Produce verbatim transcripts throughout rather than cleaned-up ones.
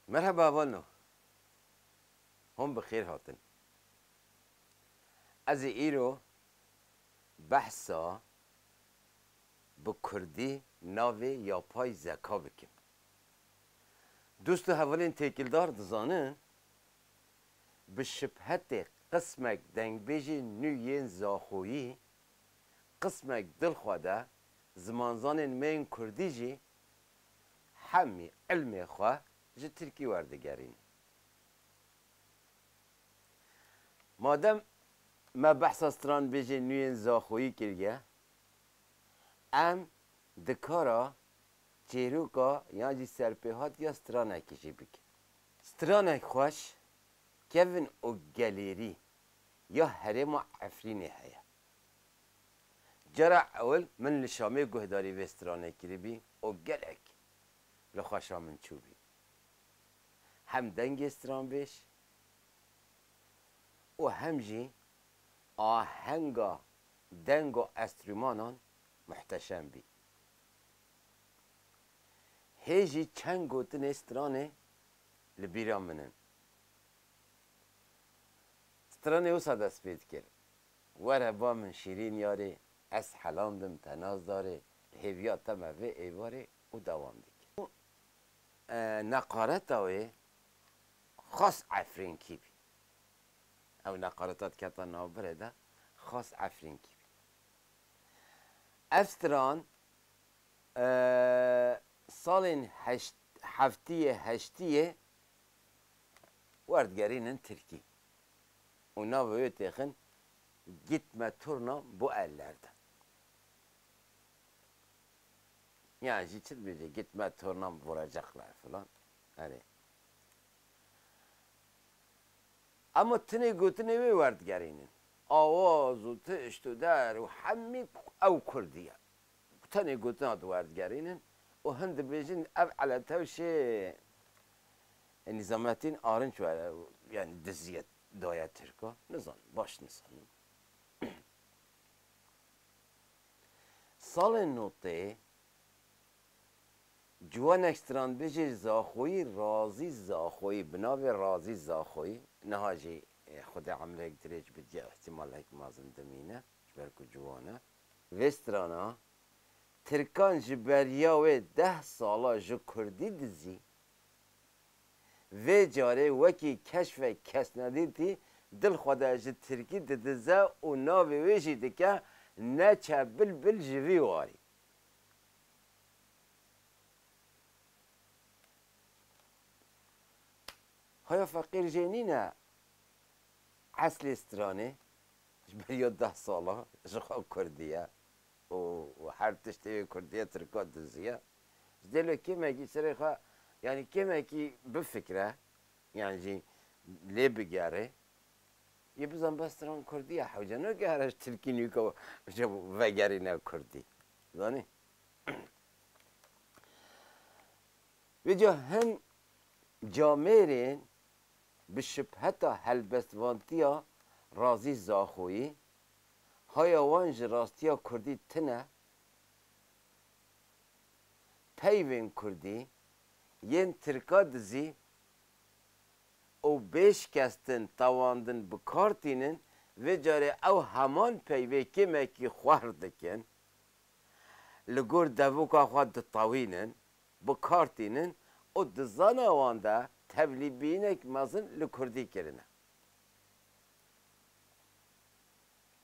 Merheba hevalno. Hûn bi xêr hatin. Ez ê îro behsa bi kurdî navê yapay zeka bikim. Dost û hevalên têkildar dizanin, bi şibhetê qismek dengbêjên nû yên Zaxoyî, qismek dilxwe de zimanzanên me yên kurdî jî hemî ilmê xwe ji tirkî werdigerînin. Madem me behsa stranbêjên nû yên Zaxoyî kiriye, em dikara çêroka yan jî serpêhatiya stranekê jî bikin. Stranek xweş, kevin û gelêrî ya herêma Efrînê heye. Cara ewil min li Şamê guhdarî vê stranê kiribî û gelek li xweşa min çûbî. Hem dengê stranbêj û hem jî ahenga denga estrûmanan muhteşem bî. Hê jî çend gotinê stranê li bîra min in. Stranê wisa dest pê dikir. Were ba min şîrîn yarê, ez helandim te nazdarê, li hêviya te me vê êvarê û dewam dike. E, neqareta wê xas efrînkî bî. Ew neqareta diketa navbirê de xas efrînkî bî. Ev stran, e, salên heşt, heftiyê, heştiyê werdigerînin tirkî. Û navê wê têxin Gitme Turna bu ellerde. Yani jî çi dibêje, Gitme Turnam vuracaklar filan. Erê. Ama tinê gotinê wê werdigerînin. Awaz û tişt û der û hemî ew kurdî ye. Tenê gotina diwerdigerînin û hin dibêjin ev eletewşê Nîzametîn Arınç were, yani diziye daye Tirka. Nizanim, baş nizanim. Salên notê ciwanek stranbêjê Zaxoyî, Razî Zaxoyî, bi navê Razî Zaxoyî, niha jî, e, Xwedê emrek dirêj bidiye, îhtîmalek mezin dimîne, ji ber ku ciwan e. Vê strana Tirkan ji beriya wê deh sala ji kurdî dizî, vê carê wekî keşfek kesnedîtî dil xwe de ji tirkî didize û navê wê jî dike Neçe Bilbil ji vî warî. Haya feqîr jê nîne eslê stranê, ji beriya deh sala ji xwe kurdî ye û her tiştê wê kurdî ye, tirka dizî ye. Ji dê lê kêmekî serê xwe, yanî kêmekî bifikre, yan jî lê bigere, yê bizan bes stran kurdî ye, hewce nake here ji tirkî nûke vegerîne kurdî. Zanî? Vêca hin camêrên bi şibheta helbestvantiya Razî Zaxoyî, haya wan ji rastiya kurdî tune, peyvên kurdî yên tirka dizî û bêşkestin tawandin bi kar tînin, vê carê ew heman peyvê kêmekî xwehr dikin, li gor devoka xwe ditewînin, bi kar tînin û di zana wan de tevlîbînek mezin li kurdî kirine.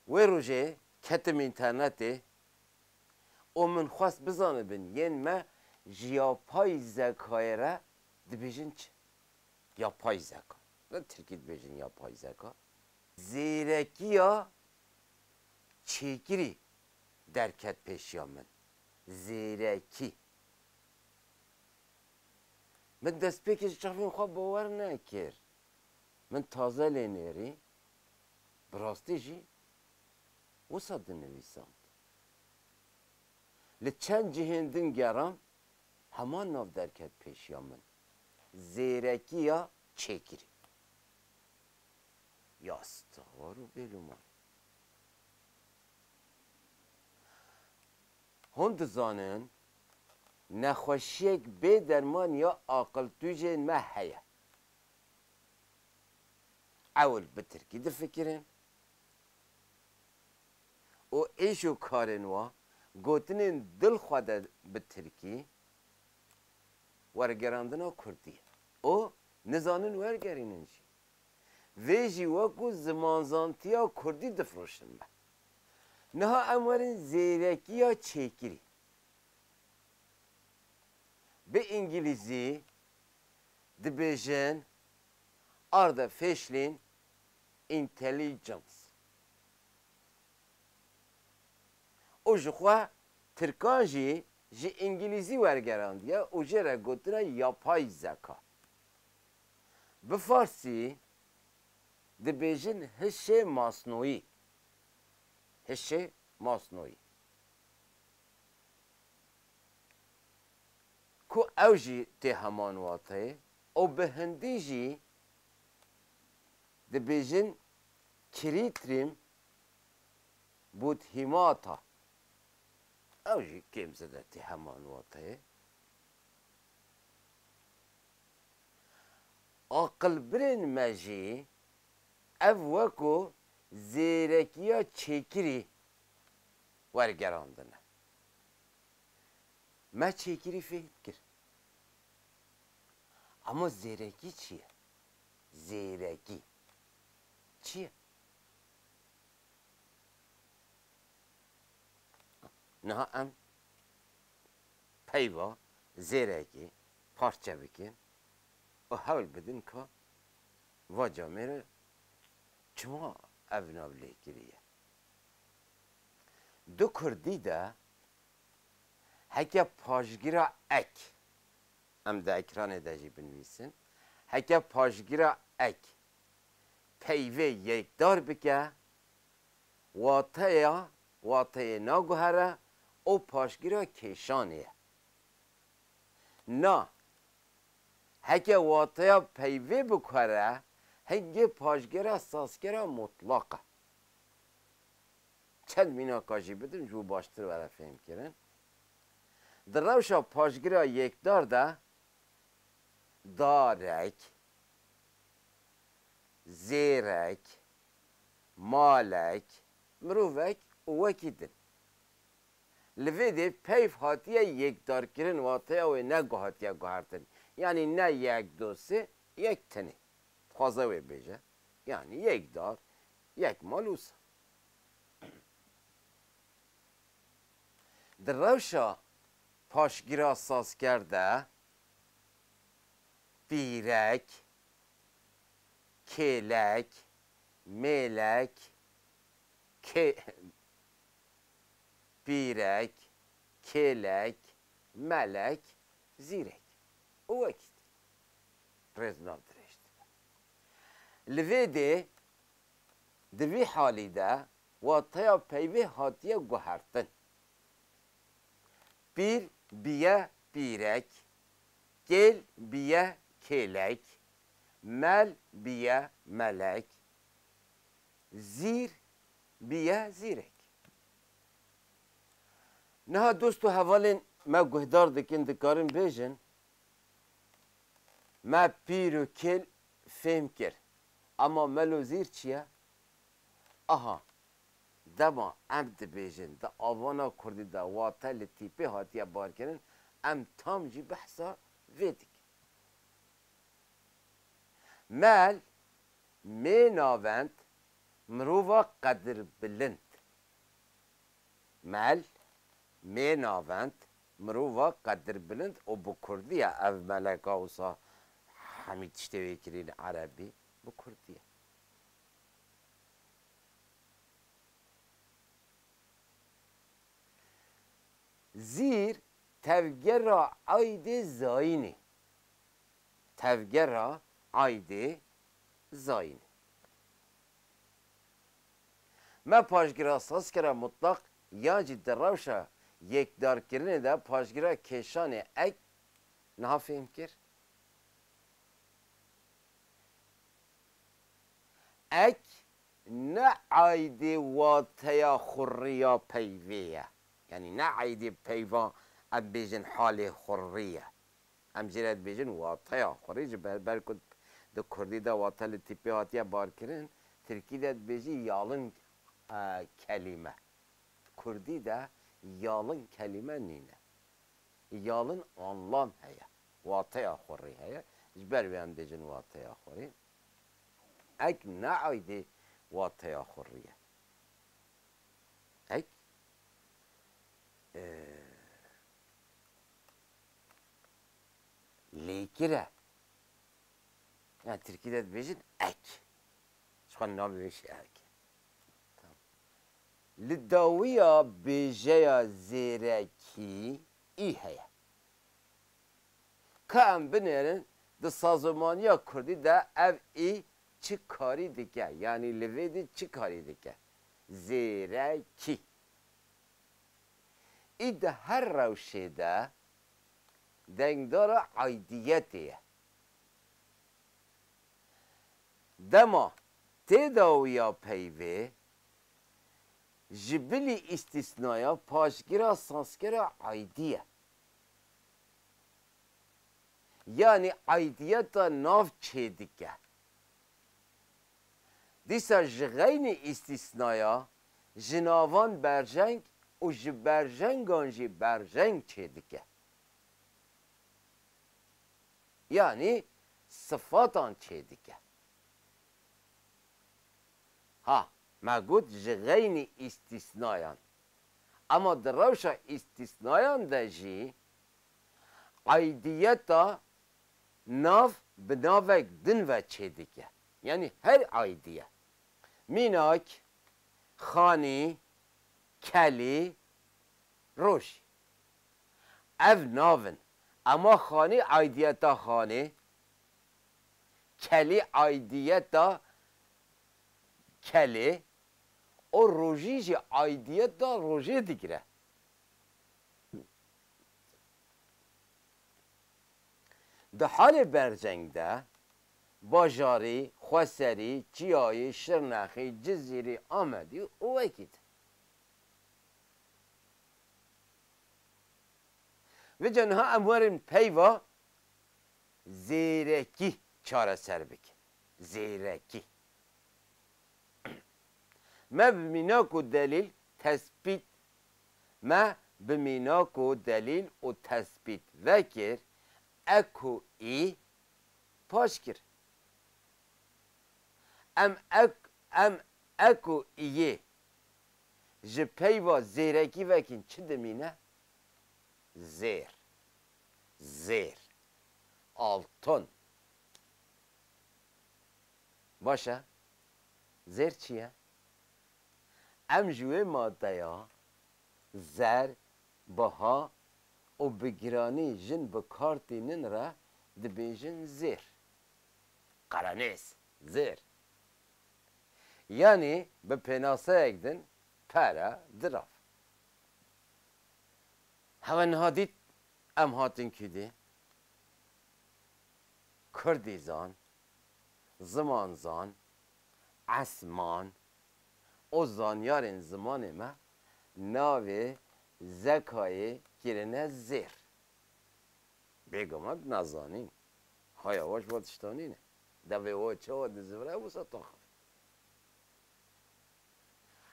Wê rojê ketim înternetê û min xwest bizanibin yên me ji yapay zekayê re dibêjin çi? Yapay zeka. Ne tirkî dibêjin yapay zeka. Zêrekiya çêkirî derket pêşiya min. Zêrekî. Min destpêkê ji çavên xwe bawer nekir. Min taze lê nêrî, bi rastî jî wisa dinivîsand. Li çend cihên din geram, heman nav derket pêşiya min. Zêrekiya çêkirî. Ya stixwar û bêluman. Hûn dizanin, Nexweşiyek bê derman ya aqiltûjên me heye. Ewil bi tirkî difikirin û êş û karên wa gotinên dil xwe de bi tirkî wergerandina kurdî ye û nizanin wergerînin jî. Vê jî wekû zimanzantiya kurdî difiroşin me. Niha em werin zêrekiya çêkirî. Bi îngilîzî dibêjin artificial intelligence. Û ji xwe tirkan jî ji îngilîzî wergerandiye û jê re gotine yapay zeka. Bi farsî dibêjin hişê masnoyî. Hişê masnoyî. Ku ew jî tê heman wateyê û bi hindî jî dibêjin krîtrîm budhîmata. Ew jî kêm zêde tê heman wateyê. Aqilbirên me jî ev weko zêrekiya çêkirî wergerandine. Me çêkirî fêhm kir. Ama zêrekî çi ye? Zêrekî çi ye? Niha em peyva zêrekê parçe bikin û hewl bidin ka va camêre çima ev nav lê kiriye. Di kurdî de heke paşgira ek, em di ekranê de jî binivîsin, heke paşgira ek peyvê yekdar bike, wateya, wateyê naguhere û paşgira kêşanê ye. Na, heke wateya peyvê biguhere, hingê paşgira sazkera mutlaq e. Çend mînaka jî bidin, ji bo baştir were fêhmkirin. Di rewşa paşgira yekdar de darek, zêrek, malek, mirovek û wekî din. Li vê dê peyv hatiye yekdarkirin, wateya wê ne guh-, hatiye guhertin. Yanî ne yek, do, sê, yek tenê. Dixwaze wê bêje. Yanî yek dar, yek mal wisa. Di rewşa paşgira sazker de pîrek, kêlek, mêlek, kê-, pîrek, kêlek, melek, zîrek û wekî din. Rêz nav dirêj dibe. Li vê dê, di vî halî de wateya peyvê hatiye guhertin. Pîr biye pîrek, kêl biye kêlek, mel biye melek, zîr biye zîrek. Niha dost û hevalên me guhdar dikin, dikarin bêjin, me pîr û kêl fêm kir. Ama mel û zîr çi ye? Aha, dema em dibêjin, di avana kurdî de wate li tîpê hatiye barkirin, em tam jî behsa vê dikin. Mel, mê navend, mirova qedirbilind. Mel, mê navend, mirova qedirbilind û bi kurdî ye ev meleka wisa hemî tiştê wê kirîn erebî, bi kurdî ye. Zîr tevgera aydê zayînê. Tevgera aydê zayînê. Me paşgira sazkera mutlaq yan jî di rewşa yekdarkirinê de paşgira kêşanê ek niha fêm kir. Ek ne aydê wateya xurriya peyvê ye. Yanî ne aydê peyva em bêjin halê xurrî ye. Em jê re dibêjin wateya xurrî, ji ber, ber ku di kurdî de wate li tîpê hatiye barkirin, tirkî de dibêjî yalın, e, kelîme. Kurdî de yalın kelîme nîne. Yalın anlam heye. Wateya xurrî heye. Ji ber wê em dibêjin wateya xurrî. Ek ne aydê wateya xurrî ye. Ek, e, lêkir e. Ya tirkî de dibêjin ek. Ji xwe navê wê jî ek e. Tamam. Li dawiya bêjeya zêrekî î heye. Ka em binêrin, di sazomaniya kurdî de ev î çi karî dike? Yanî li vê dî çi karî dike? Zêrekî. Î di her rewşê de dengdara aydiyetê ye. Dema tê dawiya peyvê, ji bilî îstîsnaya paşgira sazkera aydî ye. Yanî aydiyeta nav çêdike. Dîsa ji xeynî îstîsnaya, ji navan berjeng û ji berjengan jî berjeng çêdike. Yanî sifatan çêdike. Ha, me got ji xeynî îstîsnayan. Ema di rewşa îstîsnayan de jî aydiyeta nav bi navek din ve çêdike. Yanî her aydiye. Mînak, xanî, kelî, rojî. Ev nav in. Ema xanî aydiyeta xanê, kelî aydiyeta kelê û rojî jî aydiyeta rojê digire. Di halê berjeng de bajarî, xweserî, çiyayî, Şirnexî, Cizîrî, Amedî û wekî din. Vêca niha em werin peyva zêrekî çareser bikin. Zêrekî. Me bi mînak û delîl tespît, me bi mînak û delîl û tespît vekir, ek û î paş kir. Em ek, em ek û îyê ji peyva zêrekî vekin çi dimîne? Zêr. Zêr. Altın. Baş e. Zêr çi ye? Em ji wê madeya zer, biha û bi giranî jin bi kar tînin re dibêjin zêr. Qerenêz, zêr. Yanî bi pênaseyek din pere, dirav. Hewe niha dît em hatin kî dî? Kurdîzan, zimanzan, esman û zanyarên zimanê me navê zekayê kirine zêr. Bêguman tu nazanîn. Haya we ji bo tiştanî ne. Devê we çawa dizivire, wisa taxivî.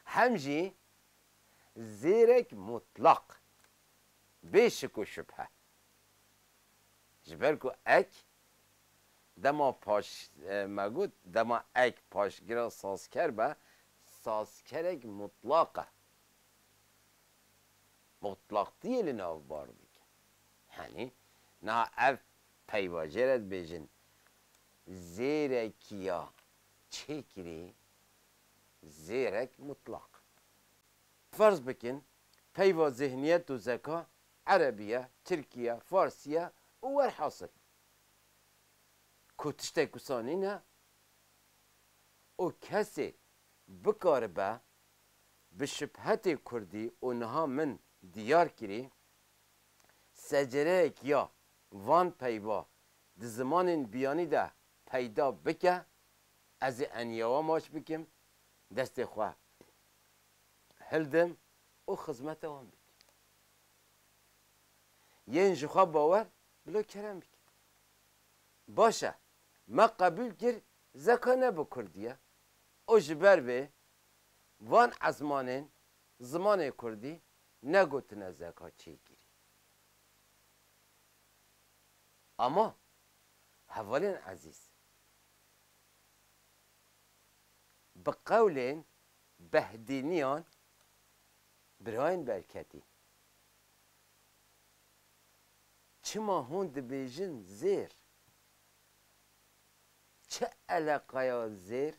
Hem jî zêrek mutlaq. Bê şik û şubhe. Ji ber ku ek dema paş, e, me got, dema ek paşgira sazker be, sazkerek mutlaq e. Mutlaqtiyê li nav bar dike. Yanî, niha ev peyva jê re dibêjin, zêrekiya çêkirî, zêrek mutlaq. Ferz bikin, peyva zihniyet û zeka erebî ye, tirkî ye, farsî ye û werhasil. Ku tiştek wisa nîne û kesê bikaribe bi şibhetê kurdî û niha min diyar kirî, secereyek ya van peyva di zimanên biyanî de peyda bike, ez ê eniya we maç bikim, destê xwe hildim û xizmeta wan bikim. Yên ji xwe bawer, bilo kerem bike. Baş e, me qebûl kir, zeka ne bi kurdî ye. Û ji ber vê van ezmanên zimanê kurdî negotine zeka çêkirî. Ama hevalên ezîz, bi qewlên behdîniyan birayên berketî, çima hûn dibêjin zêr? Çi eleqeya zêr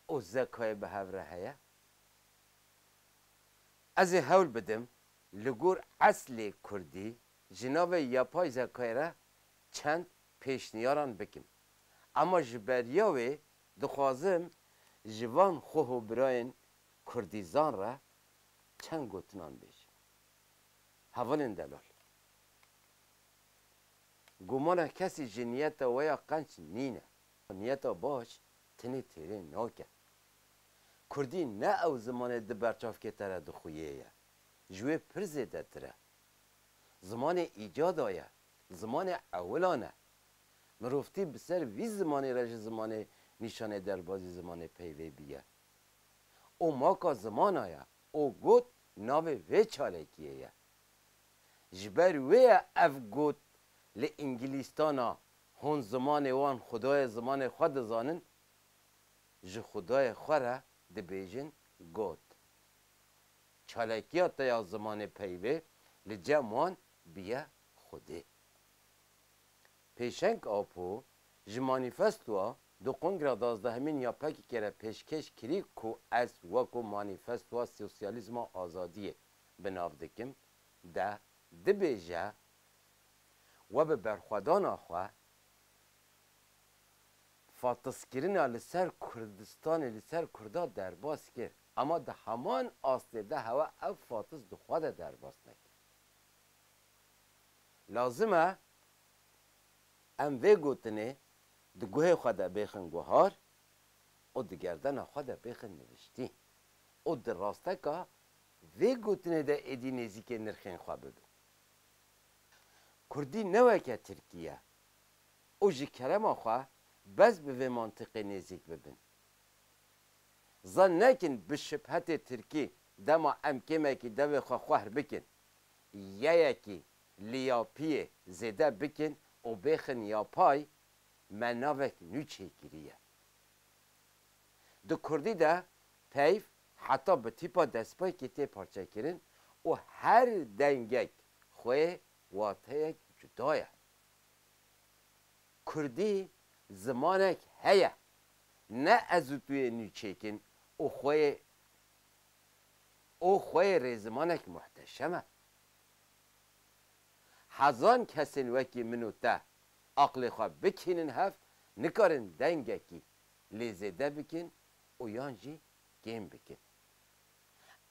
û zekayê bi hev re heye? Ez ê hewl bidim li gor eslê kurdî ji navê yapay zekayê re çend pêşniyaran bikim. Ama ji beriya wê dixwazim ji van xweho birayên kurdîzan re çend gotinan bêjim. Hevalên delal. Gumana kesî ji niyeta we ya qenc nîne. Niyeta baş tenê têrê nake. Kurdî ne ew zimanê di berçavkê te re dixuyê ye. Ji wê pir zêdetir e. Zimanê îcada ye. Zimanê ewilan e. Mirovtî bi ser vî zimanê re ji zimanê nîşanê derbazî zimanê peyvê bîye. Û maka zimana ye û got navê vê çalakiyê ye. Ji ber wê ye ev got li Îngilîstana hûn zimanê wan xwedayê zimanê xwe dizanin, ji xwedayê xwe re dibêjin God. Çalakiya te ya zimanê peyvê li cem wan biye Xwedê. Pêşeng Apo ji manîfestoya du kongra duwazdehemîn ya P K K re pêşkêş kirî ku ez wekû manîfestoya sosyalîzma azadiyê bi nav dikim, de dibêje, we bi berxwedana xwe fatizkirina li ser Kurdistanê, li ser Kurda derbas kir. Ama di heman astê de hewe ev fatiz di xwe de derbas nekir. Lazim e em vê gotinê di guhê xwe de bêxin guhar û di gerdena xwe de bêxin niviştî û di rasteka vê gotinê de êdî nêzîkê nirxên xwe bibin. Kurdî ne weke tirkî ye û ji kerema xwe bes bi vê mantiqê nêzîk bibin. Zan nekin bi şibhetê tirkî dema em kêmekî devê xwe xwehr bikin, yeyekî liyapiyê zêde bikin û bêxin yapay, me navek nû çêkiriye. Di kurdî de peyv heta bi tîpa destpêkê tê parçekirin û her dengek xwê wateyek cuda ye. Kurdî zimanek heye. Ne ez û tu yê nû çêkin û xweyê, û xweyê rêzimanek muhteşem e. Hezan kesên wekî min û te aqlê xwe bikînin hev, nikarin dengekî lê zêde bikin û yan jî kêm bikin.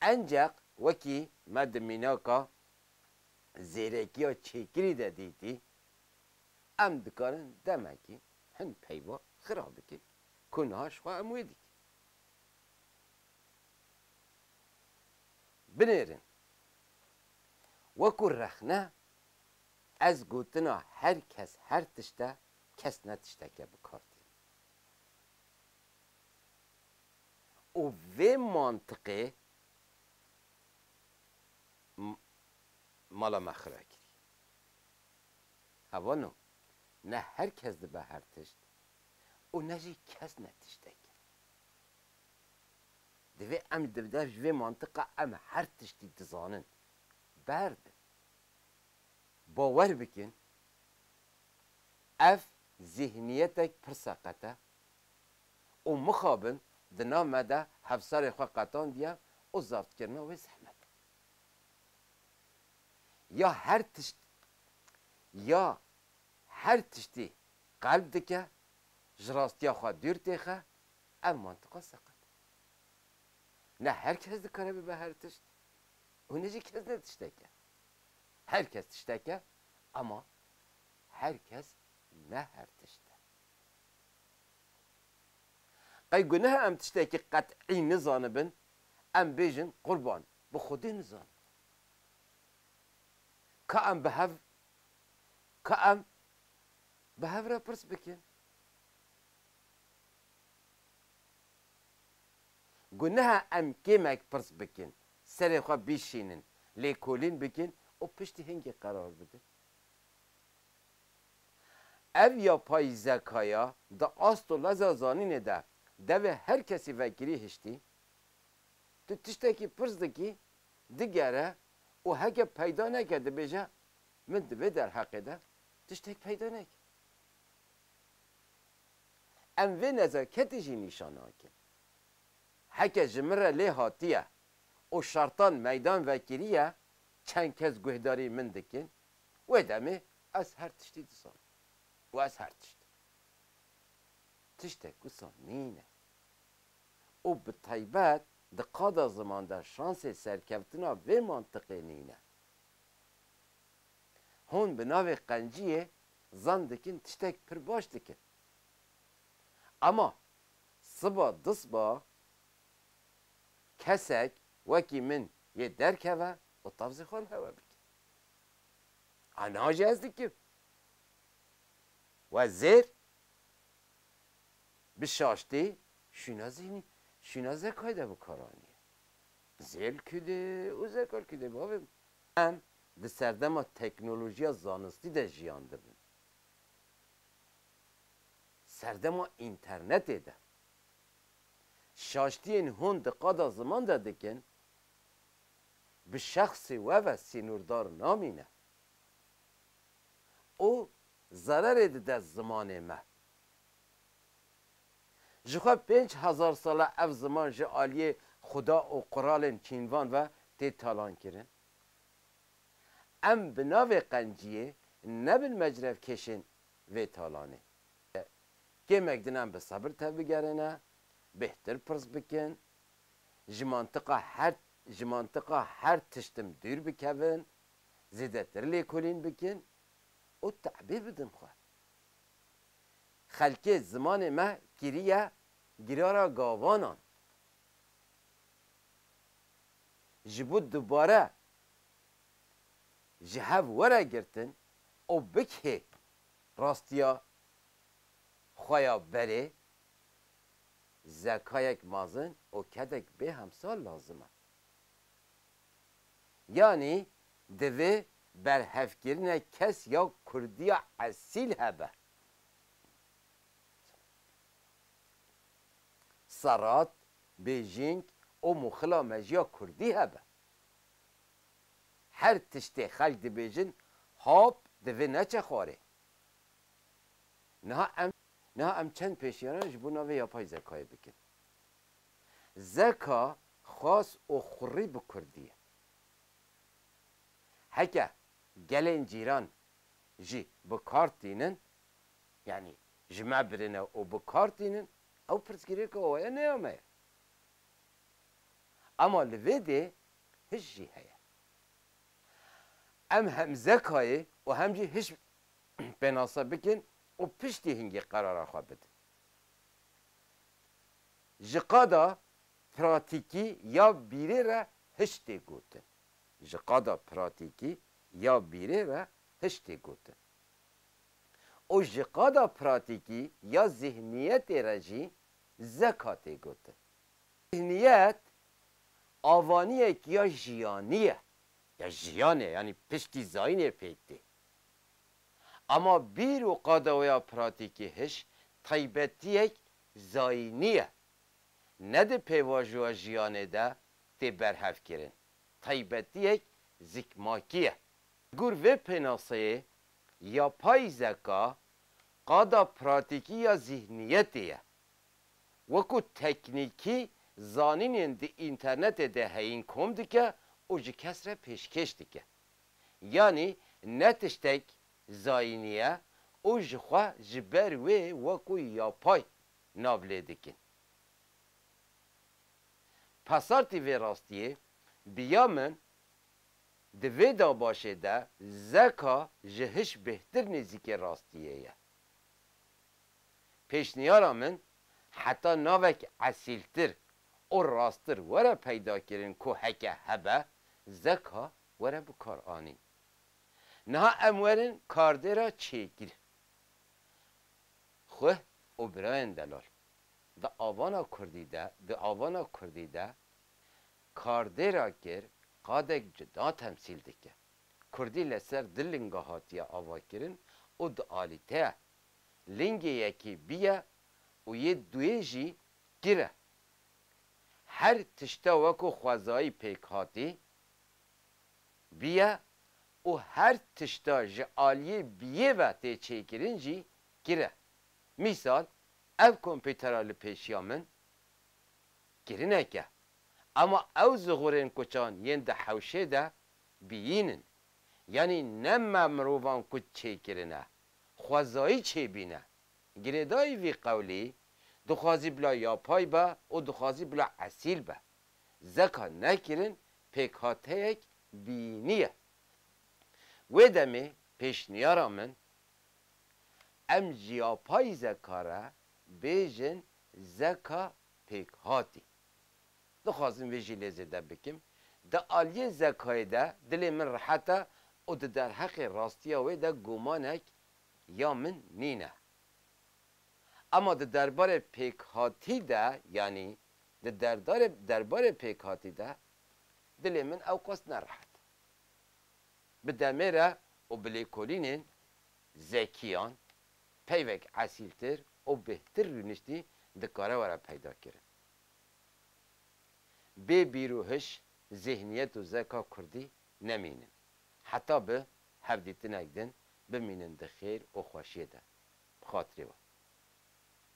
Enceq wekî me di mînaka zêrekiya çêkirî de dîtî, em dikarin demekî hin peyva xira bikin ku niha ji xwe em wê dikin. Binêrin. Wekû rexne, ez gotina her kes her tişt e, kes ne tişteke bi kar tînin. Û vê mantiqê m-, mala me xira kirî. Hevano, ne her kes dibe her tişt û ne jî kes ne tiştek e. Divê em di dev ji vê mantiqa em her tiştî dizanin. Berdin. Bawer bikin, ev zihniyetek pir seqet e û mixabin di nav me de hevsarê xwe qetandiye û zaftkirina wê zehmet e. Ya her tişt, ya her tiştî qelb dike, ji rastiya xwe dûr têxe, ev mantiqa seqet e. Ne her kes dikare bibe her tişt û ne jî kes ne tiştek e. Her kes tiştek e, ama her kes ne her tişt e. Qey guneh e em tiştekî qet'î nizanibin, em bêjin qurban, bi Xwedê nizanibin. Ka em bi hev, ka em bi hev re pirs bikin. Guneha em kêmek pirs bikin, serê xwe bişînin, lêkolîn bikin û piştî hingî qerar bidin. Ev yapay zekaya di ast û leza zanînê de devê her kesî vekirî hiştî. Tu tiştekî pirs dikî, digere û heke peyda neke dibêje, min di vê derheqê de tiştek peyda nekir. Em vê nezaketê jî nîşan nakin. Heke ji min re lê hatiye û şertan meydan vekiriye, çend kes guhdarî min dikin, wê demê ez her tiştî dizanim. Û ez her tiştî. Tiştek wisa nîne. Û bi taybet di qada ziman de şansê serkeftina vê mantiqê nîne. Hûn bi navê qenciyê zan dikin tiştek pir baş dikin. Ema siba disba kesek wekî min yê derkeve û tavzê xwe li hewe bike. A niha jî ez dikim. We zêr bi şaştî şûna zîhnî, şûna zekayê de bi kar aniye. Zêr li kû dê û zeka li kû dê bavê min. Em di serdema teknolojiya zanistî de jiyan dibin. Serdema înternetê de. Şaştiyên hûn di qada ziman de dikin, bi şexsê we ve sînordar namîne. Û zererê dide zimanê me. Ji xwe pênc hezar sal e ev ziman ji aliyê Xuda û quralên çînvan ve tê talankirin. Em bi navê qenciyê nebin mecrevkêşên vê talanê. Kêmek din em bi sebir tevbigerine, bêhtir pirs bikin, ji mantiqa her, ji mantiqa her tişt em dûr bikevin, zêdetir lêkolîn bikin û te'bê bidin xwe. Xelkê zimanê me kiriye girara gavanan. Ji bo dubare ji hev were girtin û bikê rastiya xwe ya berê, zekayek mezin û kedek bêhemsal lazim e. Yanî divê berhevkirine kes ya Kurdiya esîl hebe. Serat, bêjîng û muxila me jî ya Kurdî hebe. Her tiştê xelk dibêjin, hap divê neçe xwarê. Niha em, niha em çend pêşniyaran ji bo navê yapay zekayê bikin. Zeka xas û xurî bi kurdî ye. Heke gelên cîran jî bi kar tînin, yanî ji me birine û bi kar tînin, ew pirsgirêka we ye, ne ya me ye. Ema li vê dê hiş jî heye. Em hem zekayê û hem jî hiş pênase bikin û piştî hingî qerara xwe bidin. Ji qada pratîkî ya bîrê re hiş tê gotin. Ji qada pratîkî ya bîrê re hiş tê gotin. Û ji qada pratîkî ya zihniyetê re jî zeka tê gotin. Zihniyet avaniyek ya jiyanî ye. Ya jiyanê, yanî piştî zayînê pêk tê. Ama bîr û qada wê ya pratîkî hiş taybetiyek zayînî ye. Ne di pêvajoya jiyanê de tê berhevkirin. Taybetiyek zikmakî ye. Li gor vê pênaseyê, yapay zeka qada pratîkî ya zihniyetê ye. Wekû teknîkî zanînên di înternetê de heyîn kom dike û ji kes re pêşkêş dike. Yanî ne tiştek zayînî ye û ji xwe ji ber wê wekû yapay nav lê dikin. Pasartî vê rastiyê, bi ya min, di vê dabaşê de zeka ji hiş bêhtir nêzîkê rastiyê ye. Pêşniyara min, heta navek esîltir û rasttir were peyda kirin ku heke hebe, zeka were bikaranîn. Niha em werin kardêra çêkir. Xweh û birayên delal. Di avana kurdî de, di avana kurdî de kardêra kir qadek cuda temsîl dike. Kurdî li ser du linga hatiye avakirin û dualîte ye. Lingê yekê bî ye û yê duyê jî kir e. Her tişta wekû xwezayî pêkhatî bî ye û her tişta ji aliyê biyê ve tê çêkirin jî kir e. Mîsal, ev komputera li pêşiya min kirinek e. Ema ew zixurên kuçan yên di hewşê de biyîn in. Yanî ne me mirovan kuç çêkirine, xwezayî çêbîne. Girêdayî vî qewlî dixwazî bila yapay be û dixwazî bila esîl be. Zeka nekirin pêkhateyek biyînî ye. Wê demê pêşniyara min, em ji yapayî zeka re bêjin zeka pêkhatî. Dixwazim vê jî lê zêde bikim. Di aliyê zekayê de dilê min rehet e û di derheqê rastiya wê de gumanek ya min nîne. Ema di derbarê pêkhatî de, yanî di derdarê, derbarê pêkhatî de dilê min ewqas ne rehet. Bi demê re û bi lêkolînên zekiyan peyvek esîltir û bêhtir rûniştî dikare were peyda kirin. Bê bîr û hiş, zêhniyet û zeka kurdî nemînin. Heta bi hevdîtinek din bimînin di xêr û xweşiyê de. Bi xatirê we.